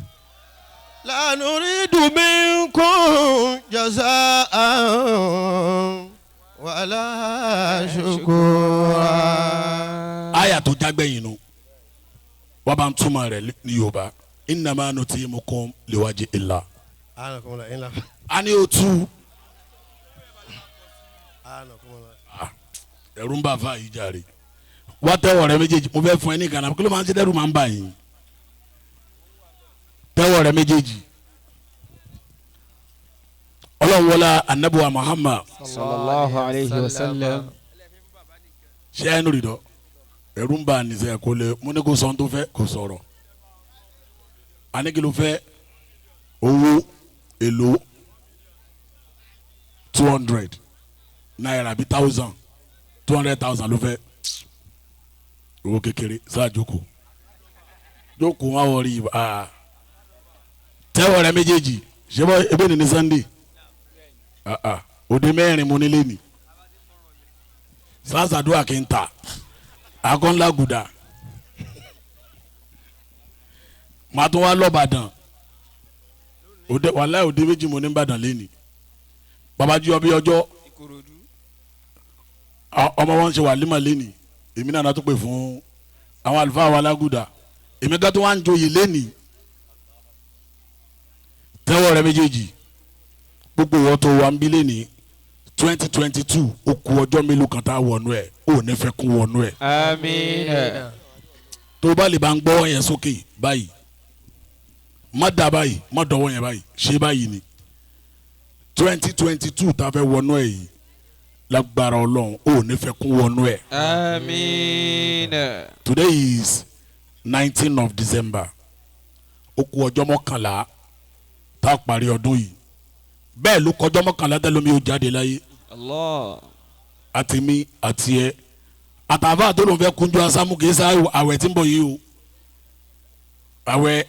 La nuridu minkum jaza'an wala shukura. Aya tó jágbẹ́yìn nu wọ́n bá ń túmọ̀ rẹ̀ ní Yorùbá innama nutimukum liwajhillah. A ní o tú ẹ̀rù ń bà fà yìí jàre wá tẹ́wọ̀ rẹ méjèèjì mo fẹ́ fún ẹ ní gànà kí ló máa ń ṣe dẹ́rù máa ń bà yín tẹ́wọ̀ rẹ méjèèjì Ọlọ́run wọlá anabuwa Muhammad Sallallahu alayhi wa sallam. ṣé ẹnu rí dọ ẹ̀rù ń bà nìṣẹ́ kò lè mo ní kó sọ ohun tó fẹ́ kó sọ̀rọ̀ àní kí ló fẹ́ owó èlò 200 náírà bíi 1,000 200,000 ló fẹ́ owó kékeré sáà jókòó jókòó má wọrí aa tẹ́wọ̀ rẹ méjèèjì ṣé bọ́ ebe ní ní Sunday òde mẹ́rin mo nílé ni sàṣàdúrà kì í ta akọ́nlá gùdà màá tún wá lọ́bàdàn òde wàláhì òde méjì mo ní Ìbàdàn lẹ́ni babajú ọbí ọjọ́ ọmọ wọn ṣe wàlímà lẹ́ni èmi náà tó pè fún àwọn àlùfáà wa lágùdà èmi gàtó wà ń joyè lẹ́ni tẹ́wọ́ rẹ méjèèjì gbogbo ìwọ tó wà ń bí lẹ́ni 2022 ó kù ọjọ́ mélòó kan tá a wọnú ẹ̀ ó ní fẹ́ kún wọnú ẹ̀. Àmín. tó o bá lè bá ń gbọ́ yẹn sókè báyìí má da báyìí má dọ̀wọ́ yẹn báyìí ṣé báyìí ni 2022 tá a fẹ́ wọnú ẹ̀ yìí lágbára Ọlọ́run ó ní fẹ́ kún wọnú ẹ̀. Àmín. Today is 19 of December ó kù ọjọ́ mọ́kànlá tá a parí ọdún yìí bẹ́ẹ̀ ló kọjọ́ mọ́kànlá tẹ́lómi ó jáde láyé. Allah. Àti mi àti ẹ àtàfà tó ló ń fẹ́ kúnjú asámú kì í sá àwẹ̀ tí ń bọ̀ yìí o àwẹ̀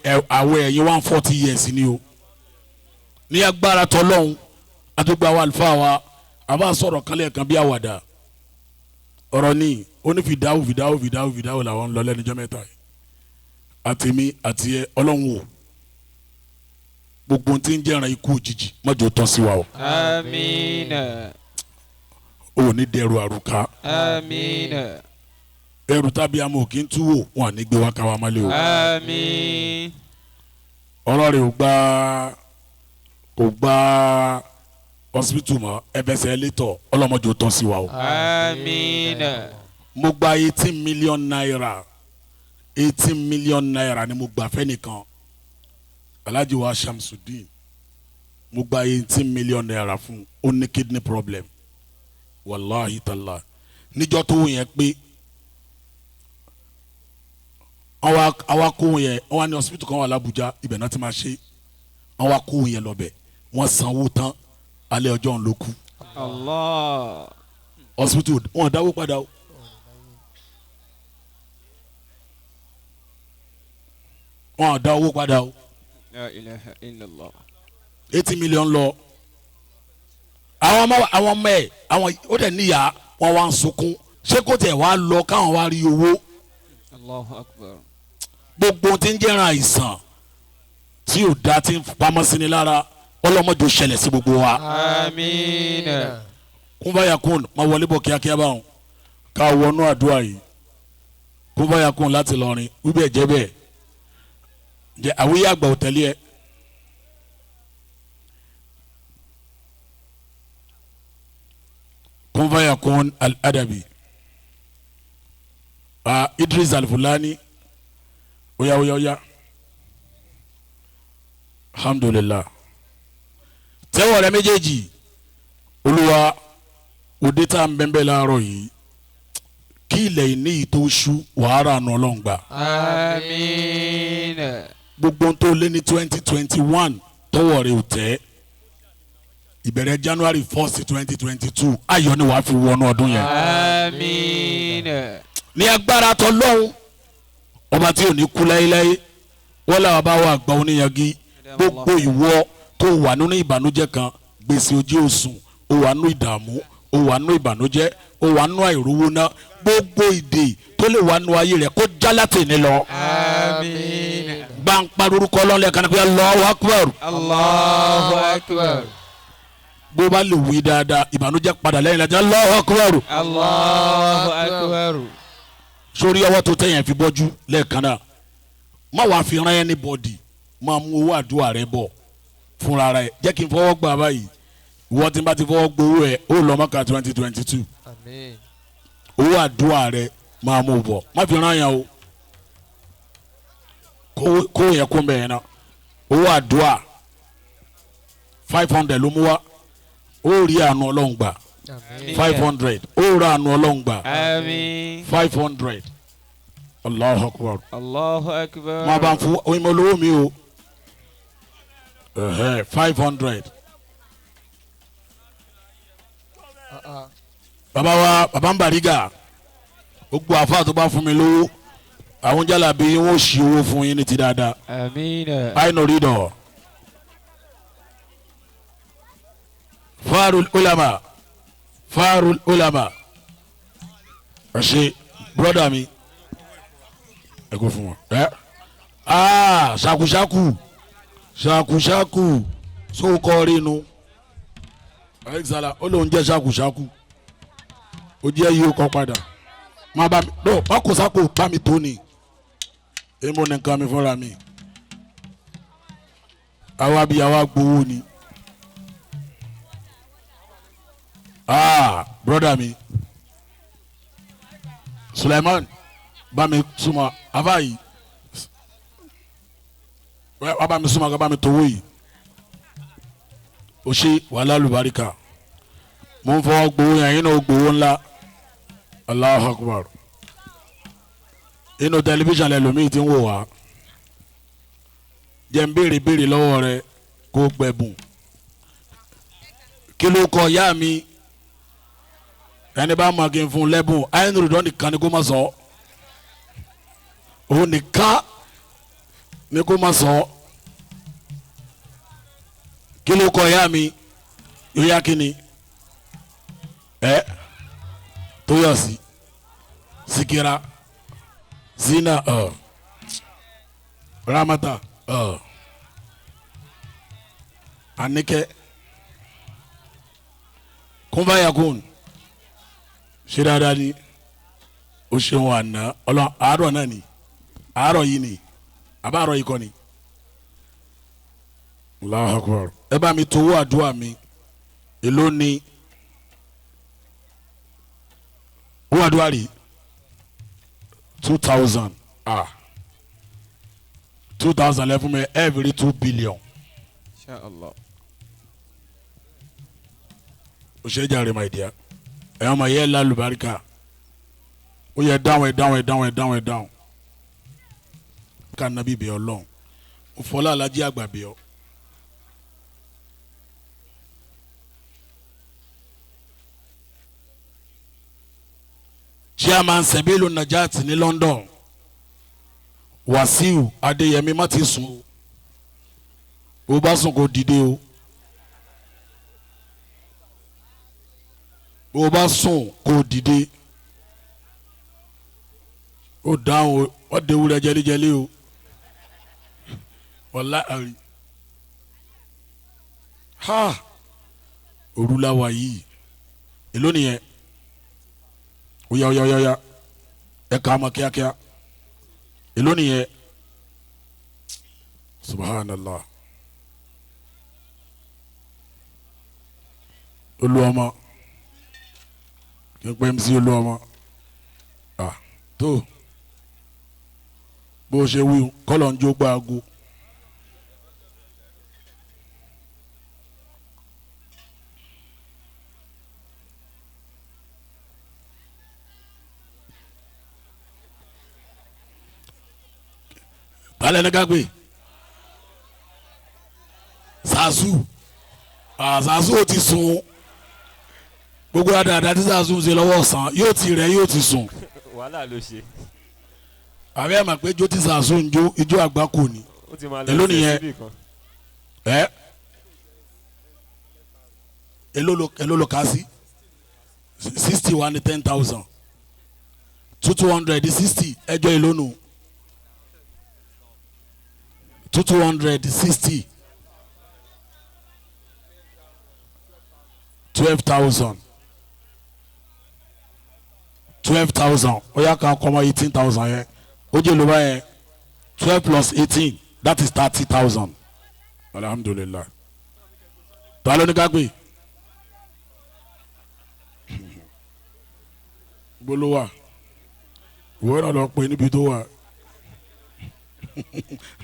ẹ̀yìn 140 years ni o ní agbára tọlọ́hún àtúgbò àwọn àlùfáà wa àbá sọ̀rọ̀ kan lẹ́ẹ̀kan bí àwàdà ọ̀rọ̀ ní ó ní fìdáwò fìdáwò fìdáwò fìdáwò làwọn ń lọ lẹ́nujọ́ mẹ́ta yìí àti mi àti ẹ Ọlọ́run o gbogbo ohun tí ń jẹ́ràn ikú òjijì mọ́jọ́ tọ́ sí wa o. Àmín. O ní dẹrù àrùká. Àmín. Ẹrù tàbí amọ̀ kí n tú wò wọn à ní gbé wá káwa má lé o. Àmín. Ọ̀rọ̀ rẹ̀ ò gba kò gba hospital mọ́ ẹbẹ̀sẹ̀ létọ̀ ọlọ́mọdé ò tọ́ sí wa o. Àmín. Mo gba 18 million naira 18 million naira ni mo gbà fẹ́nìkan Alhaji wa Shamsuddin mo gba 18 million naira fún ó ní kidney problem wàláhi tàlá níjọ́ tó yẹn pé àwa kó yẹn wọ́n wá ní hospital kan wà l'Abuja ibẹ̀ náà ti máa ṣe wọ́n wá kó yẹn lọ́bẹ̀ wọ́n sanwó tán alẹ́ ọjọ́ òun ló kú. Allah. Hospital wọ́n dáwó padà o. Wọ́n dá owó padà o. La ilaha illallah. 80 million lọ. Àwọn ọmọ ẹ̀ àwọn ó dẹ̀ níyà wọ́n wá ń sunkún ṣé kò tẹ̀ wá lọ káwọn wá rí owó. Allahu akbar. Gbogbo tí ń jẹ́ran àìsàn tí ò da ti ń pamọ́ sí ni lára ọlọ́mọdé ó ṣẹlẹ̀ sí gbogbo wa. Àmín. Kúnfàyàkùn máa wọlé bọ̀ kíákíá báwọn ká wọnú àdúrà yìí. Kúnfàyàkùn láti lọrin wíbẹ̀ jẹ́ bẹ́ẹ̀ jẹ́ àwíyé àgbà òtẹ́lẹ̀ ẹ̀. Kúnfàyàkùn al-adabi Idris al-Fulani oya oya oya alhamdulillah tẹ́wọ̀ rẹ méjèèjì olúwa òde tá à ń bẹ́ńbẹ́ láàárọ̀ yìí kí ilẹ̀ ìní yìí tó ṣú wàhálà àánú ọlọ́run gbà. Àmín. Gbogbo ohun tó lé ní 2021 tọwọ́ rẹ ò tẹ́ ìbẹ̀rẹ̀ January 1st 2022 ayọ̀ ni wàá fi wọnú ọdún yẹn. Àmín. Ní agbára tọlọ́hún ọba tí ò ní kú láéláé wọ́n làwọn bá wà gbà oníyangi gbogbo ìwọ tó wà nínú ìbànújẹ́ kan gbèsè ojú òsùn ó wà nínú ìdààmú ó wà nínú ìbànújẹ́ ó wà nínú àìrówó ná gbogbo ìdè tó lè wà nínú ayé rẹ kó já láti ní lọ. Àmín. Gbàǹpa lórúkọ ọlọ́run lẹ́ẹ̀kan ní pé Allahu Akbar. Allahu Akbar. Bó bá lè wí dáadáa ìbànújẹ́ padà lẹ́yìn lẹ́yìn Allahu Akbar. Allahu Akbar. Sórí ọwọ́ tó tẹ̀yàn fi bọ́jú lẹ́ẹ̀kan náà má wàá fi rán anybody máa mú owó àdúrà rẹ bọ̀ fúnra rẹ jẹ́ kí n fọwọ́ gbà báyìí ìwọ tí n bá ti fọwọ́ gbowó ẹ ó lọ Mọ́kà 2022. Àmín. Owó àdúrà rẹ máa mú bọ̀ má fi rán yẹn o kó yẹ kó bẹ̀yẹn náà owó àdúrà 500 ló mú wá ó rí àánú Ọlọ́run gbà. Àmín. 500 ó rà àánú Ọlọ́run gbà. Àmín. 500 Allahu Akbar. Allahu Akbar. Má bá ń fún oyin olówó mi o 500. Bàbá wa bàbá ń bàrígà gbogbo àfa tó bá fún mi lówó àwọn jálàbí wọn ò ṣí owó fún yín ní ti dáadáa. Àmín. Àìnà rídọ̀ Farul ulama Farul ulama ẹ ṣe broda mi ẹ kó fún wọn. Ṣàkúṣàkù ṣàkúṣàkù sókò rínu alexander ó lóun jẹ́ ṣàkúṣàkù ó jẹ́ yìí ó kọ́ padà má bá mi no má kó sáko bá mi tó ni èmo nìkan mi fúnra mi àwa bí àwa gbowó ni broda mi Suleiman bá mi súnmọ́ afa yìí wá bá mi súnmọ́ ká bá mi towó yìí o ṣe wàhálà lùbáríkà mo ń fọwọ́ gbowó yẹn yín náà gbowó ńlá Allahu Akbar inú tẹlifíṣàn lẹ́lòmíì ti ń wò wá jẹ́ ń béèrè béèrè lọ́wọ́ rẹ kó gbẹ̀bùn kí ló kọ ìyá mi ẹni bá mọ̀ kí n fún un lẹ́bùn ayélujára nìkan ni kó má sọ òun nìkan ni kó má sọ kí ló kọ ìyá mi yóò kí ni ẹ Tóyọ̀sí Síkírà Zina Ramata Anike Kúnfàyàkùn ṣe dáadáa ni o ṣeun àná Ọlọ́run àárọ̀ náà ni àárọ̀ yìí ni àbá àárọ̀ yìí kọ́ ni. Allahu Akbar. Ẹ bá mi towó àdúrà mi èló ni owó àdúrà rí 2000 2000 lẹ́fún mi every 2 billion. Inshallah. O ṣe jàre my dear ẹ̀yàn ọmọ yẹ lálùbáríkà ó yẹ dáhùn ẹ̀ dáhùn ẹ̀ dáhùn ẹ̀ dáhùn ẹ̀ dáhùn ká nàbí bẹ̀ ọ́ lọ́hùn ó fọlá alájí àgbà bẹ̀ ọ́. Chairman Sebilu Najat ní London Wàsíù Adéyẹmí má ti sùn o bó bá sùn kó dìde o bó bá sùn kó dìde ó dáhùn ó déwúrẹ́ jẹlíjẹlí o Wàlá àrí ha òrùlàwà yìí èló nìyẹn oya oya oya oya ẹ kà á ma kíákíá èló nìyẹn subhanallah olúwọmọ kí n pẹ́ mc olúwọmọ ah tó bó ṣe wí kọ́lọ̀ ń jó gbáago. Tálẹ̀ ní kápẹ́ Zazu Zazu ó ti sùn gbogbo àdàdà tí Zazu ń ṣe lọ́wọ́ ọ̀sán yóò ti rẹ̀ yóò ti sùn. Wàhálà ló ṣe. Àbí ẹ̀ mà pé jó tí Zazu ń jó ijó àgbákò ni. Ó ti máa lọ Èló sí nìyẹn? síbì kan. Ẹ èló ló kà sí 60 wà ní 10,000 200 60 ẹjọ́ èló nù 260 12,000 12,000 ó yá ká kọ́mọ 18,000 yẹn ó jẹ́ ló bá yẹn 12 plus 18 that is 30,000. Alhamdulillah. Ta ló ní ká pè? Gbólówà ìwọ náà lọ pè níbi tó wà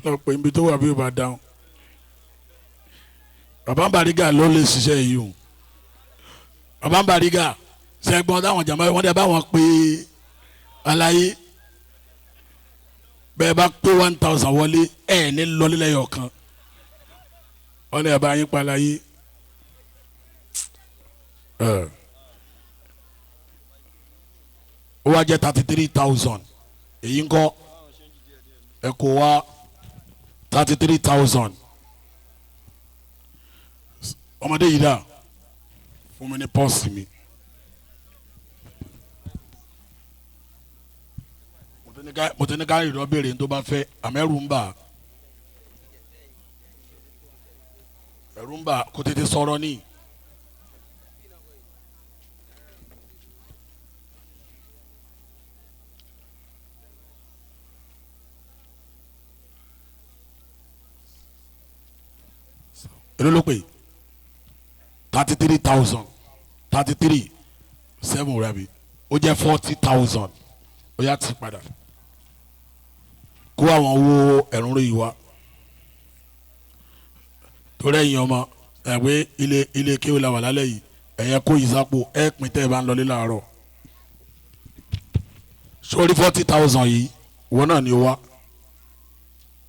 lọ pè níbi tó wà bí o bá dáhùn. Bàbá Bariga ló lè ṣiṣẹ́ yìí o. Bàbá Bariga ṣẹ́gbọ́n táwọn jàmbá wọn dẹ̀ bá wọn pè aláyé bẹ́ẹ̀ bá pé 1,000 wọlé ẹ̀ ní lọlé lẹ́yọ̀ kan wọ́n ní ẹ̀bá yín palaye ó wá jẹ́ 33,000 èyí ń kọ́ ẹ kó wá 33,000 ọmọdé yìí dà fún mi ní pọ́ọ̀sì mi. Mo ti ní ká ìrọ̀ béèrè ní tó bá fẹ́ àmẹ́rù ń bà á. Ẹ̀rù ń bà kó tètè sọ̀rọ̀ ní. Èló ló pè? 33,000 33 7 rabi ó jẹ́ 40,000 ó yá ti padà kó àwọn owó ẹ̀rún rẹ̀ yìí wá torí ẹ̀yin ọmọ ẹ̀wé ilé ilé kéwì la wà lálẹ́ yìí ẹ̀yẹ kó yìí sápò ẹ̀ pín tẹ́ ẹ bá ń lọlé láàárọ̀ sórí 40,000 yìí wọn náà ni ó wá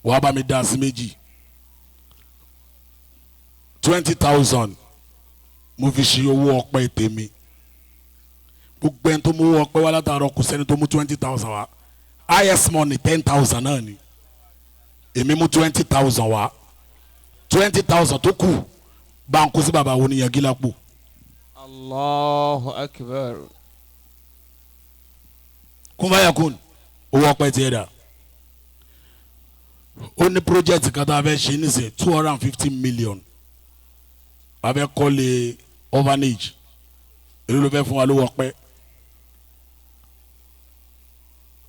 wàá bá mi dá sí méjì 20,000 mo fi ṣe owó ọpẹ́ tèmi gbogbo ẹni tó mú owó ọpẹ́ wá látàárọ̀ kò sẹ́ni tó mú 20,000 wá highest money 10,000 náà ni èmi mú 20,000 wá 20,000 tó kù bá ń kó sí bàbá wo ni yangi lápò. Allahu akbar. Kúnfàyàkùn owó ọpẹ́ tiẹ̀ dà ó ní project kan tá a fẹ́ ṣe nísìnyí 250 million a fẹ́ kọ́lé orphanage èló ló fẹ́ fún wa lówó ọpẹ́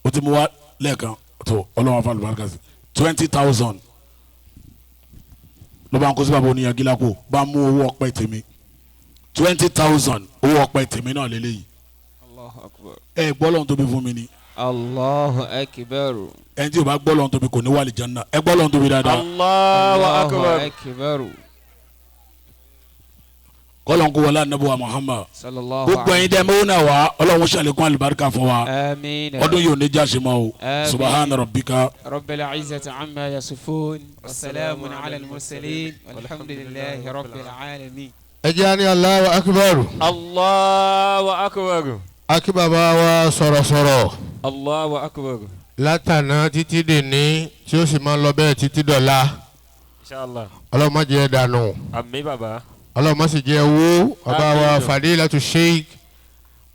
ó ti mú wa lẹ́ẹ̀kan tó ọlọ́wọ́n afa lùbáríkà sí 20,000 ló bá ń kó sí bàbá oníyanjú lápò bá mú owó ọpẹ́ tèmi 20,000 owó ọpẹ́ tèmi náà lélẹ́yìí. Allahu akbar. Ẹ gbọ́ lọ́n tóbi fún mi ni. Allahu akbar. Ẹni tí o bá gbọ́ lọ́n tóbi kò ní wà lìjánná ẹ gbọ́ lọ́n tóbi dáadáa. Allahu akbar. Akbar. Kọ́lọ́n kó wọlé anabi wa Muhammad. Sallallahu gbogbo ẹ̀yin dẹ́ mẹ́wọ́n náà wá ọlọ́run ṣàlékún àlùbáríkà fún wa. Àmín. Ọdún yìí ò ní jáse mọ́ o. Àmín. Subahana rabbika. Rabbil izzati amma yasifun wa salamun ala al-mursalin walhamdulillahi rabbil alamin. Ẹ jẹ́ ní Allahu akbar. Allahu akbar. Akí bàbá wa sọ̀rọ̀sọ̀rọ̀ Allahu akbar. látàná títí dèní tí ó sì máa lọ bẹ́ẹ̀ títí dọ̀la. Inshallah. Ọlọ́run má jẹ́ dànù. Àmín bàbá. Ọlọ́run má sì jẹ́ owó. Bàbá wa Àmín. Fadilatu Sheikh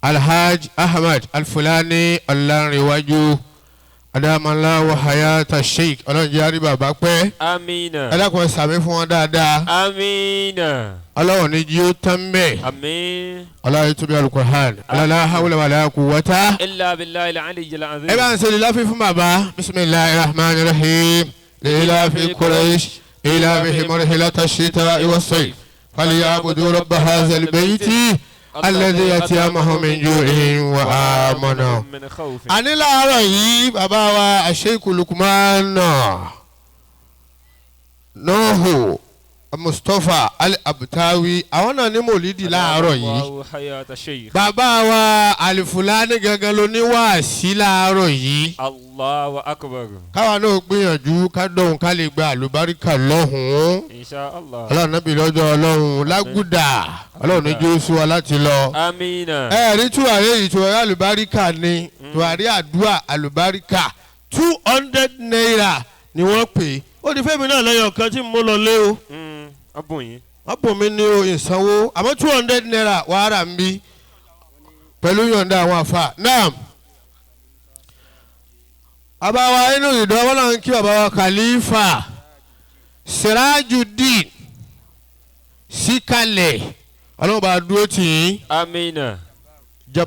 Alhaj Ahmad Alfulani Ọlánrewájú Adamallah wa hayata sheikh ọlọ́run jẹ́ àrí bàbá pẹ́. Amina. Ẹ dákun ẹ sàmí fún wọn dáadáa. Amina. Ọlọ́run ní jí ó tán bẹ́ẹ̀. Amin. Ọlọ́run tóbi alukur'an. La hawla wala quwwata. Illa billahi al-aliyyil azim. Ẹ bá ń ṣe líláfi fún bàbá. Bismillahir rahmanir rahim. Lilafi Quraysh. Ilafihim rihlata shita'i was-sayf. Falyabudu rabba hazal bayti. Alladhi at'amahum min ju'in wa amanahum. Min khawfin. Àní láàárọ̀ yìí bàbá wa Sheikh Lukman Nuhu Mustapha Al-Abtawi àwọn náà ní mòlídìí láàárọ̀ yìí. Allahu hayata sheikh. Bàbá wa Alifulani gangan ló ní wáàsí láàárọ̀ yìí. Allahu akbar. Káwa náà gbìyànjú ká dọ̀hún ká lè gba àlùbáríkà lọ́hùn-ún. Insha Allah. Ọlọ́run nábì lọ́jọ́ Ọlọ́run lágùdà Ọlọ́run ní Jósù wa láti lọ. Amina. Ẹ rí tùwárí yìí tùwárí àlùbáríkà ni tùwárí àdúrà àlùbáríkà 200 naira ni wọ́n pè é. Ó di fẹ́mi náà lẹ́yọ̀ kan tí mo lọ lé o. Ọbùn yìí. Wọ́n bùn mí ní o ìsanwó àmọ́ 200 naira wàá rà ń bí pẹ̀lú yọ̀ǹda àwọn àfa. Naam. Bàbá wa inú ìdánwò náà ń kí bàbá wa Khalifa Sirajudeen Síkàlẹ̀ Ọlọ́run bá dúró tì í. Amina.